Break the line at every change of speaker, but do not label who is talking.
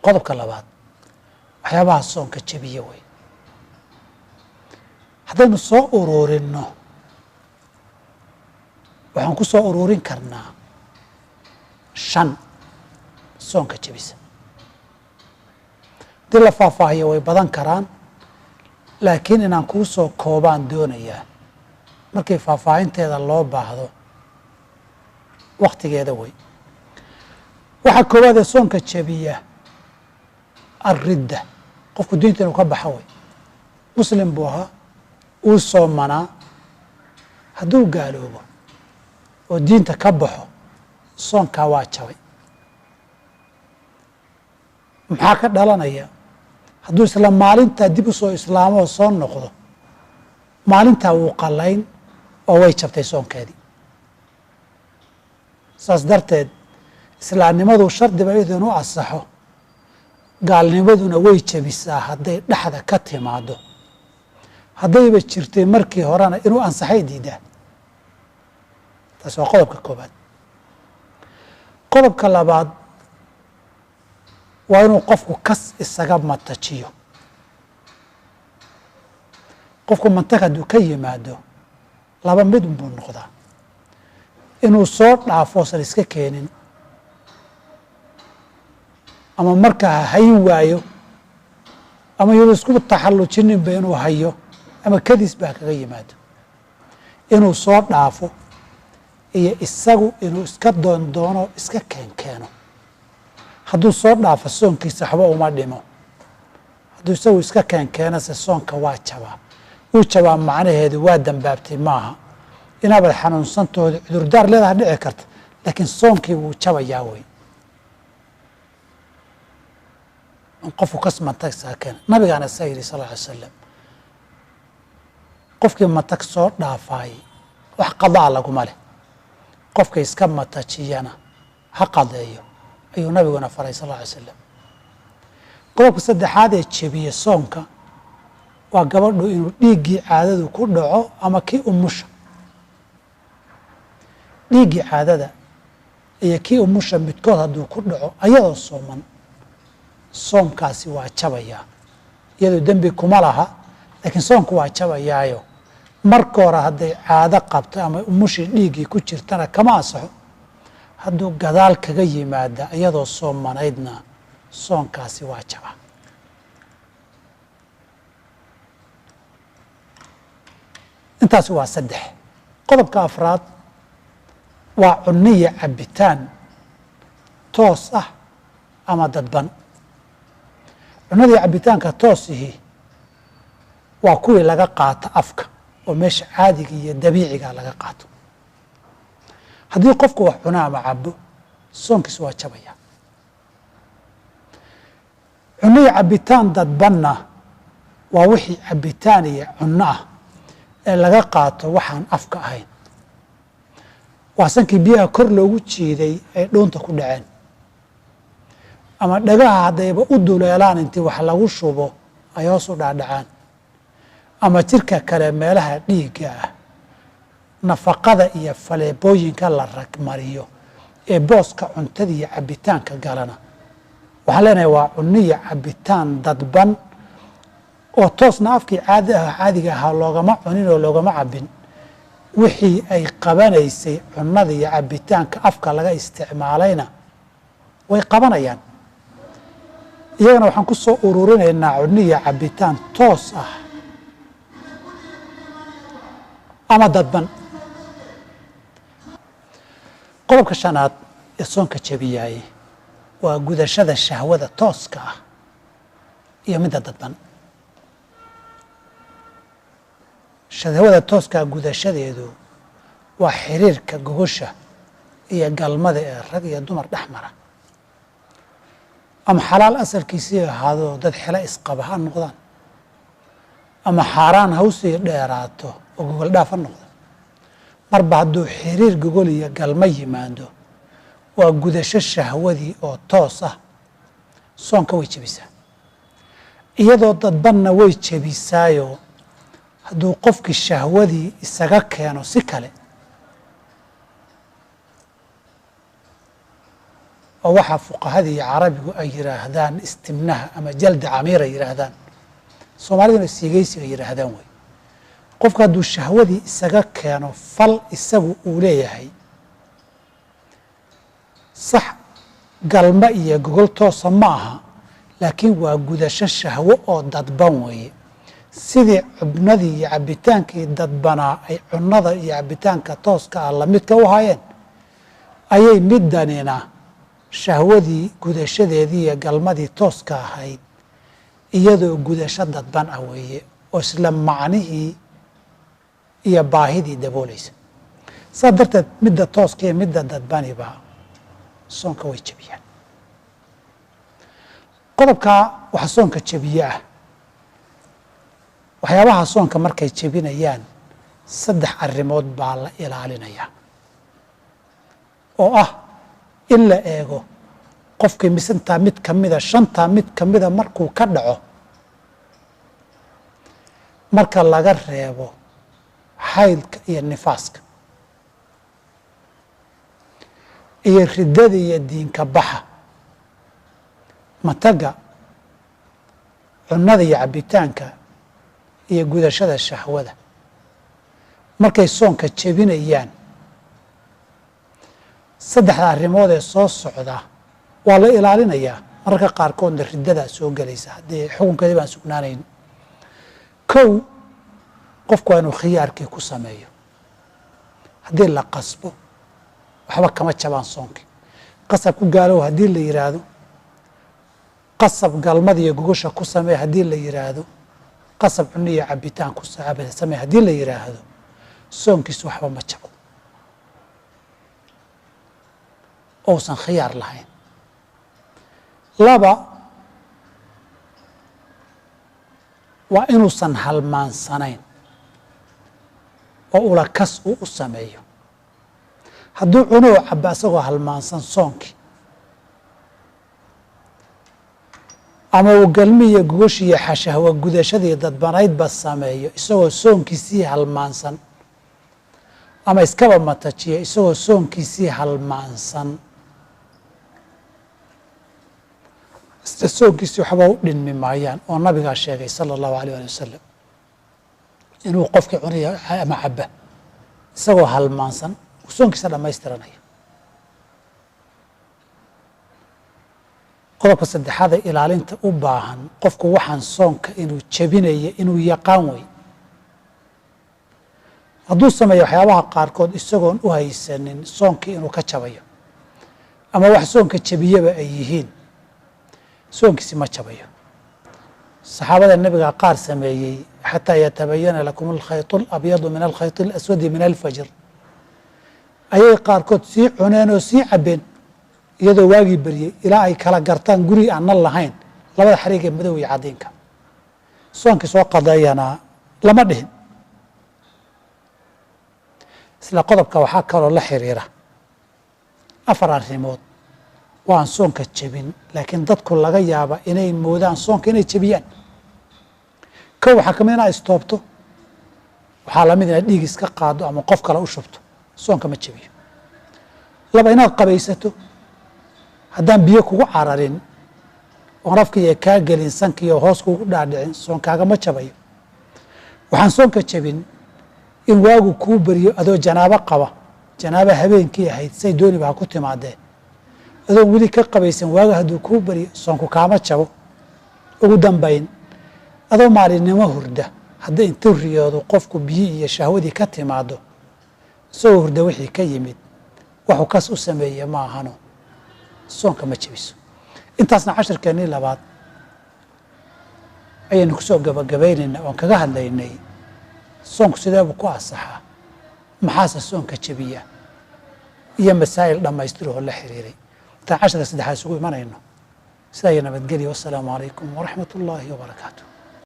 Qodobka labaad, waxyaabaha soonka jebiya wey. Haddaynu soo ururinno, waxaan ku soo ururin karnaa 5 soonka jebisa. Haddii la faahfaahiyo way badan karaan, laakiin inaan kuu soo koobaan doonayaa. Markii faahfaahinteeda loo baahdo waktigeeda wey. Waxaa koowaad ee soonka jebiya alridda, qofku diinta inuu ka baxo wey. Muslim buu ahaa, uu soomanaa, hadduu gaaloobo oo diinta ka baxo soonkaa waa jabay. Maxaa ka dhalanaya? Hadduu isla maalintaa dib u soo islaamo oo soo noqdo, maalintaa wuu qalayn oo way jabtay soonkeedii. Saas darteed islaamnimadu shardiba idin u asaxo, gaalnimaduna way jebisaa hadday dhexda ka timaado. Haddayba jirtay markii horena inuu ansaxay diidaa. Taas waa qodobka koobaad. Qodobka labaad waa inuu qofku kas isaga matajiyo. Qofku mantag hadduu ka yimaado laba mid unbuu noqdaa: inuu soo dhaafo osan iska keenin, ama markaa ha hayn waayo, ama iyadoo isku taxallujininba inuu hayo, ama kadis baa kaga yimaado. Inuu soo dhaafo iyo isagu inuu iska doondoono, iska keenkeeno. Hadduu soo dhaafo soonkiisa waxba uma dhimo. Hadduu isagu iska keenkeenase soonka waa jabaa. Wuu jabaa macnaheedu waa dambaabtay maaha, inaabaad xanuunsantooda cudurdaar leedaha dhici karta, laakiin soonkii wuu jabayaa wey. In qofku kas mantag isaga keena, nabigaana saa yidhi sal lla alay slam, qofkii matag soo dhaafaayey wax qadaa laguma leh, qofka iska matajiyana ha qadeeyo, ayuu nabiguna faray sal alla alay slam. Qodobka saddexaad ee jebiya soonka waa gabadhu inuu dhiiggii caadadu ku dhaco ama kii umusha. Dhiiggii caadada iyo kii umusha midkood hadduu ku dhaco ayadoo sooman, soomkaasi waa jabayaa. Iyadoo dembi kuma laha, laakiin soonku waa jabayaayo. Marka hore hadday caado qabto ama umushii dhiiggii ku jirtana kama ansaxo. Hadduu gadaal kaga yimaada iyadoo soomanaydna soonkaasi waa jabaa. Intaasi waa 3. Qodobka afraad waa cunniya cabitaan toos ah ama dadban. Cunnadii cabitaanka toosihi waa kuwii laga qaato afka oo meesha caadiga iyo dabiiciga laga qaato. Haddii qofku wax cuno ama cabo, soonkiisu waa jabaya. Cunniya cabitaan dadbanna waa wixii cabitaan iyo cunno ah ee laga qaato waxaan afka ahayn. Waa sankii biyaha kor loogu jiiday ay dhuunta ku dhaceen, ama dhagaha haddayba u duleelaan intii wax lagu shubo ay hoos u dhaadhacaan, ama jirka kale meelaha dhiigga ah nafaqada iyo faleebooyinka la ragmariyo ee booska cuntada iyo cabitaanka galana. Waxaan leenahay waa cunniya cabitaan dadban oo toosna afkii caadiga ahaa loogama cunin oo loogama cabin. Wixii ay qabanaysay cunnada iyo cabitaanka afka laga isticmaalayna way qabanayaan. Iyagana waxaan ku soo ururinaynaa cunniya cabitaan toos ah ama dadban. Qodobka shanaad ee soonka jebiyaaye waa gudashada shahwada tooska ah iyo midda dadban. Shahwada tooskaa gudashadeedu waa xiriirka gogosha iyo galmada ee rag iyo dumar dhex mara, ama xalaal asalkiisii ahaado dad xilo isqaba ha noqdaan, ama xaaraan ha usii dheeraato oo gogol dhaaf ha noqdo. Marba hadduu xiriir gogol iyo galmo yimaado waa gudasho shahwadii oo toos ah, soonka way jebisaa. Iyadoo dadbanna way jebisaayo hadduu qofkii shahwadii isaga keeno si kale Oo waxaa fuqahadii iyo carabigu ay yidhaahdaan istimnaha ama jalda camiira yidhaahdaan, soomaaliduna siigaysi ay yidhaahdaan wey. Qofka hadduu shahwadii isaga keeno fal isagu uu leeyahay, sax galma iyo gogol toosa ma aha, laakiin waa gudasho shahwo oo dadban weeye. Sidii cubnadii iyo cabbitaankii dadbanaa ay cunnada iyo cabbitaanka tooska ah lamidka u ahaayeen, ayay middanina shahwadii gudashadeedii iyo galmadii tooska ahayd iyadoo gudasho dadban ah weeye, oo isla macnihii iyo baahidii daboolaysa. Saas darteed midda tooska iyo midda dadbaniba soonka way jebiyaan. Qodobkaa waxa soonka jebiye ah, waxyaabaha soonka markay jebinayaan 3 arrimood baa la ilaalinayaa, oo ah in la eego qofkii misantaa mid ka mida, 5taa mid ka mida markuu ka dhaco, marka laga reebo xaydka iyo nifaaska iyo riddada iyo diinka baxa, mataga, cunnada iyo cabbitaanka iyo gudashada shahwada, markay soonka jebinayaan 3da arrimood ee soo socda waa la ilaalinayaa. Mararka qaarkoodna riddadaa soo gelaysa haddii xukunkeedii baan sugnaanayn. 1, qofku waa inuu khiyaarkii ku sameeyo. Haddii la qasbo waxba kama jabaan soonkii. Qasab ku gaalow haddii la yidhaahdo, qasab galmada iyo gogosha ku samee haddii la yidhaahdo, qasab cunno iyo cabitaan ku samee haddii la yidhaahdo, soonkiisu waxba ma jabo ousan khiyaar lahayn. 2, waa inuusan halmaansanayn oo ula kas uu u sameeyo. Hadduu cuno oo cabo asagoo halmaansan soonkii, ama uu galmi iyo gogoshi iyo xashahwa gudashadii dadbanaydba sameeyo isagoo soonkiisii halmaansan, ama iskaba matajiya isagoo soonkiisii halmaansan, isla soonkiisii waxba u dhinmi maayaan. Oo nabigaa sheegay sala allahu alayh ali wasalam inuu qofkii cunaya ama caba isagoo halmaansan uu soonkiisa dhammaystiranayo. Qodobka saddexaad ee ilaalinta u baahan, qofku waxaan soonka inuu jebinayo inuu yaqaan wey. Hadduu sameeyo waxyaabaha qaarkood isagoon u haysanin soonkii inuu ka jabayo, ama wax soonka jebiyaba ay yihiin, soonkiisi ma jabayo. Saxaabada nebiga qaar sameeyey xataa yatabayana lakum alkhaytu alabyadu min alkhayti alaswadi min alfajr, ayay qaarkood sii cuneen oo sii cabeen iyadoo waagii beriyey ilaa ay kala gartaan guri aan nal lahayn labada xariig ee madow iyo cadiinka. Soonkii soo qadeeyana lama dhihin. Isla qodobka waxaa kaloo la xiriira 4 arrimood waan soonka jebin, laakiin dadku laga yaaba inay moodaan soonka inay jebiyaan. 1, waxaa kamid inaad istoobto, waxaa lamid inaad dhiig iska qaado ama qof kale u shubto, soonka ma jebiyo. 2, inaad qabaysato, haddaan biyo kugu cararin oon afkiiyo kaa gelin sankiiyo hoos kugu dhaadhicin, soonkaagama jabayo. Waxaan soonka jebin in waagu kuu beriyo adoo janaabo qaba, janaabo habeenkii ahayd say dooniba ha ku timaadee, adoon weli ka qabaysan waaga hadduu kuu beriyo soonku kaama jabo. Ugu dambayn, adoo maalinimo hurda haddii intuu riyoodo qofku biyi iyo shahwadii ka timaado isagoo hurda wixii ka yimid waxuu kas u sameeye ma ahano, soonka ma jebiso. Intaasna cashirkeennii labaad ayaynu kusoo gabagabaynaynaa oon kaga hadlaynay soonku sideebuu ku asaxaa, maxaase soonka jebiya, iyo masaa'il dhammaystirahoo la xiriiray. Intaan cashirka saddexaad isugu imanayno, sidaa iyo nabadgelya. Wassalaamu calaykum waraxmat ullaahi wabarakaatu.